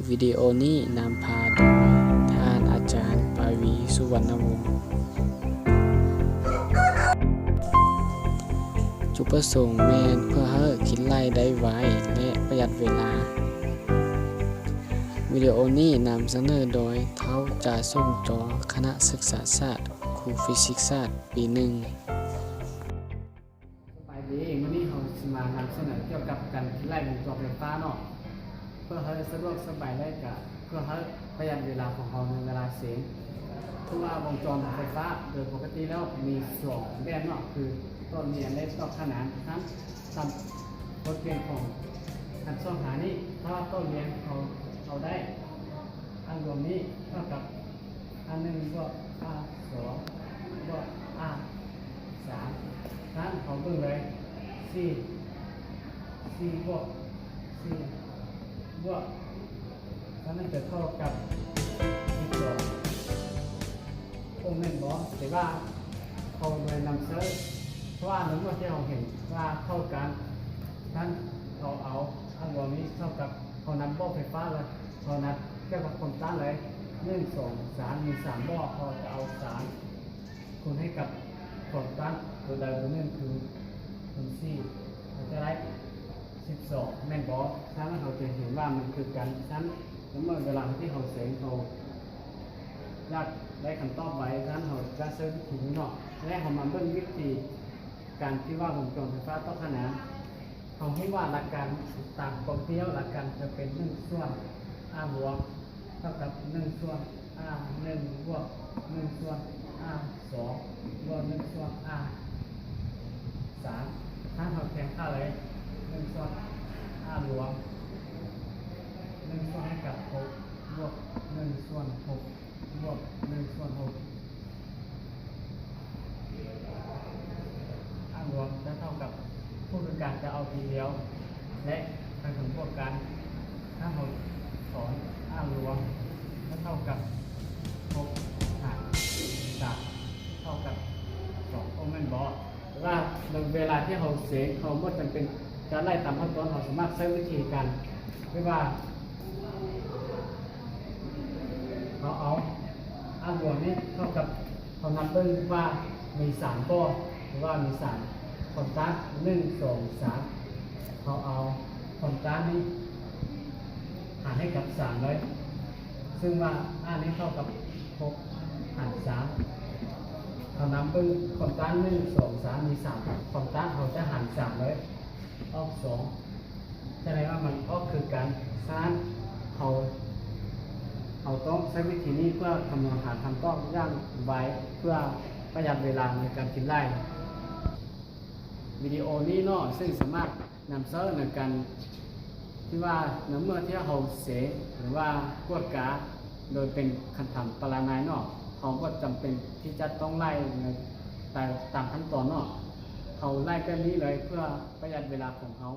ວິດີໂອນີ້ນຳພາໂດຍ ທ່ານອາຈານ ປາວີ ສຸວັນນະວົງ. ຈຸດປະສົງແມ່ນເພື່ອໃຫ້ຄິດໄລ່ໄດ້ໄວ ແລະ ປະຢັດເວລາ. ວິດີໂອນີ້ນຳສະເໜີໂດຍ ທ້າວ ຈາ ສົງຈໍ ຄະນະສຶກສາສາດ, ຄູຟີຊິກສາດ ປີໜຶ່ງ. ສະບາຍດີ, ມື້ນີ້ເຮົາຊິມານຳສະເໜີກ່ຽວກັບການຄິດໄລ່ວົງຈອນໄຟຟ້າເນາະ ເພື່ອໃຫ້ສະດວກສະບາຍ ແລະ ກະເພື່ອໃຫ້ປະຢັດເວລາຂອງເຮົາໃນເວລາເສັງ. ເພາະວ່າວົງຈອນໄຟຟ້າໂດຍປົກກະຕິແລ້ວມີສອງແບບເນາະ ຄືຕໍ່ລຽນ ແລະ ຕໍ່ຂະໜານ. ຕາມ ຕາມບົດຮຽນຂອງຂັ້ນສອງຫານີ້ ຖ້າວ່າຕໍ່ລຽນເຮົາເອົາໄດ້ ອາລວມນີ້ເທົ່າກັບ ອາໜຶ່ງບວກອາສອງບວກອາສາມ ນັ້ນເຮົາເບິ່ງເລີຍ ສີ່ ສີ່ບວກສີ່ບວກ ສະນັ້ນຈະເທົ່າກັບສິບສອງ ໂອແມ່ນບໍ່? ແຕ່ວ່າເຮົາໂດຍນຳໃຊ້ ເພາະວ່າໃນເມື່ອທີ່ເຮົາເຫັນວ່າເທົ່າກັນ ສະນັ້ນເຮົາເອົາອາລວມນີ້ເທົ່າກັບ ເຮົານັບບໍ່ໄຟຟ້າເລີຍ ເຮົານັບກ່ຽວກັບຄວາມຕ້ານເລີຍ ໜຶ່ງ ສອງ ສາມ ມີສາມບໍ່ ເຮົາຈະເອົາສາມຄູນໃຫ້ກັບຄວາມຕ້ານຕົວໃດຕົວໜຶ່ງ ຄືຄູນສີ່ ເຮົາຈະໄດ້ສິບສອງ ແມ່ນບໍ່? ສະນັ້ນເຮົາຈະເຫັນວ່າມັນຄືກັນ. ສະນັ້ນໃນເມື່ອເວລາທີ່ເຮົາເສັງ ເຮົາຢາກໄດ້ຄຳຕອບໄວ ສະນັ້ນເຮົາຈະໃຊ້ວິທີນີ້ເນາະ ແລະ ເຮົາມາເບິ່ງວິທີການທີ່ວ່າວົງຈອນໄຟຟ້າຕໍ່ຂະໜານ. ເຮົາຮູ້ວ່າຫຼັກການຕາມປົກກະຕິແລ້ວ ຫຼັກການຈະເປັນໜຶ່ງສ່ວນ R ລວມ ເທົ່າກັບໜຶ່ງສ່ວນ R ໜຶ່ງ ບວກໜຶ່ງສ່ວນ R ສອງ ບວກໜຶ່ງສ່ວນ R ສາມ ຖ້າເຮົາແທນຄ່າເລີຍ ໜຶ່ງສ່ວນ R ລວມ ໜຶ່ງສ່ວນໃຫ້ກັບຫົກ ບວກໜຶ່ງສ່ວນຫົກ ບວກໜຶ່ງສ່ວນຫົກ ອາລວມຈະເທົ່າກັບ ຜູ້ຖືກການຈະເອົາທີດຽວ ແລະ ທັງສອງບວກກັນ ຖ້າເຮົາຖອນ ອາລວມຈະເທົ່າກັບຫົກຫານສາມ ເທົ່າກັບສອງ ໂອແມ່ນບໍ່? ແຕ່ວ່າໃນເວລາທີ່ເຮົາເສັງ ເຮົາບໍ່ຈຳເປັນຈະໄລ່ຕາມຂັ້ນຕອນ ເຮົາສາມາດໃຊ້ວິທີການທີ່ວ່າ ເຮົາເອົາອາລວມນີ້ເທົ່າກັບ ເຮົານັບເບິ່ງວ່າມີສາມບໍ່ ຫຼືວ່າມີສາມຄວາມຕ້ານ ໜຶ່ງ ສອງ ສາມ ເຮົາເອົາຄວາມຕ້ານນີ້ຫານໃຫ້ກັບສາມເລີຍ ຊຶ່ງວ່າ R ນີ້ເທົ່າກັບຫົກຫານສາມ ເຮົານຳເບິ່ງຄວາມຕ້ານ ໜຶ່ງ ສອງ ສາມ ມີສາມຄວາມຕ້ານ ເຮົາຈະຫານສາມເລີຍ ອອກສອງ ສະແດງວ່າມັນອອກຄືກັນ. ສະນັ້ນເຮົາ ເຮົາຕ້ອງໃຊ້ວິທີນີ້ເພື່ອຄຳນວນຫາຄຳຕອບຢ່າງໄວ ເພື່ອປະຢັດເວລາໃນການຄິດໄລ່. ວິດີໂອນີ້ເນາະ ເຊິ່ງສາມາດນຳໃຊ້ໃນການທີ່ວ່າ ໃນເມື່ອທີ່ເຮົາເສ ຫຼືວ່າກວດກາ ໂດຍເປັນຄຳຖາມປະລະນາຍເນາະ ເຮົາບໍ່ຈຳເປັນທີ່ຈະຕ້ອງໄລ່ໃນ ຕາມ ຕາມຂັ້ນຕອນເນາະ ເຮົາໄລ່ແບບນີ້ເລີຍ ເພື່ອປະຢັດເວລາຂອງເຮົາ.